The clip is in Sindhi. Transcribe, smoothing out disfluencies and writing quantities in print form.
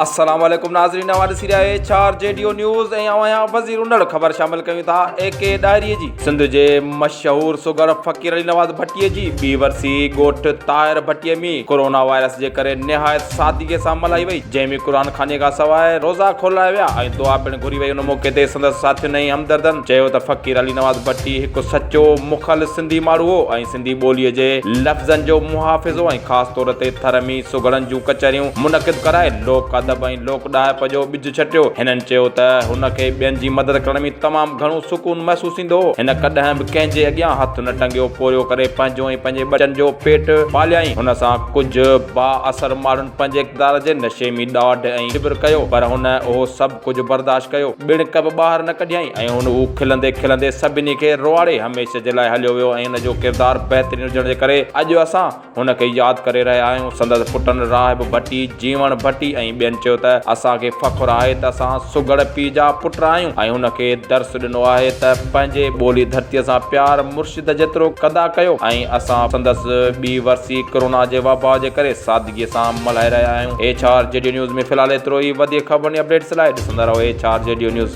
السلام عليڪم ناظرين اوهان ڏسي رهيا آهيو H R G D O news ۽ آئون آهيان وزير انڙ خبر شامل ڪيون ٿا اي ڪي ڏاهري جي سنڌ جي مشهور سگهڙ فقير علي نواز ڀٽي جي ٻي ورسي ڳوٺ طاهر ڀٽي ۾ ڪورونا وائرس جي ڪري نهايت سادگي سان ملهائي وئي جنهن ۾ قرآن خواني کان سواء روزا کولايا ويا ۽ دعا پڻ گهري وئي ان موقعي تي سندس ساٿين ۽ همدردن چيو ته فقير علي نواز ڀٽي هڪ سچو مخلص سنڌي ماڻهو هو ۽ سنڌي ٻوليء جي لفظن جو محافظ هو ۽ خاص طور تي ٿر ۾ سگهڙن جون ڪچهريون منعقد ڪرائي لوڪ ادب ۽ لوڪ ڏاهپ جو ٻج ڇٽيو. هنن چيو ته هن کي ٻين جي مدد ڪرڻ ۾ تمام گهڻو سڪون محسوس ٿيندو هو. هن ڪڏهن به ڪنهن جي اڳيان هٿ نه ٽنگيو. پورهيو ڪري پنهنجو ۽ پنهنجي ٻچن جو پيٽ پاليائين. هن سان ڪجهه بااثر ماڻهن پنهنجي اقتدار جي نشي ۾ ڏاڍ ۽ جبر ڪيو پر هن اهو سڀ ڪجهه برداشت ڪيو. ٻڙڪ به ٻاهر نه ڪڍيائين ۽ هن هو کلندي کلندي سڀني کي روئاڙي هميشه جي لاء هليو ويو ۽ هن جو ڪردار بهترين هجڻ جي ڪري اڄ اسان هن کي ياد ڪري رهيا آهيون. سندس پٽن راهب ڀٽي، جيوڻ ڀٽي ۽ ٻين چيو ته اسان کي فخر آهي ته اسان سگهڙ پيء جا پٽ آهيون ۽ هن کي درس ڏنو آهي ته پنهنجي ٻولي ڌرتيء سان پيار مرشد جيترو ڪندا ڪيو ۽ اسان سندس ٻي ورسي ڪرونا جي وبا جي ڪري سادگي سان ملهائي رهيا آهيون. H R G D news ۾ في الحال ايترو ئي وڌيڪ خبرن ۽ اپڊيٽس لاء ڏسندا رهو H R G D news.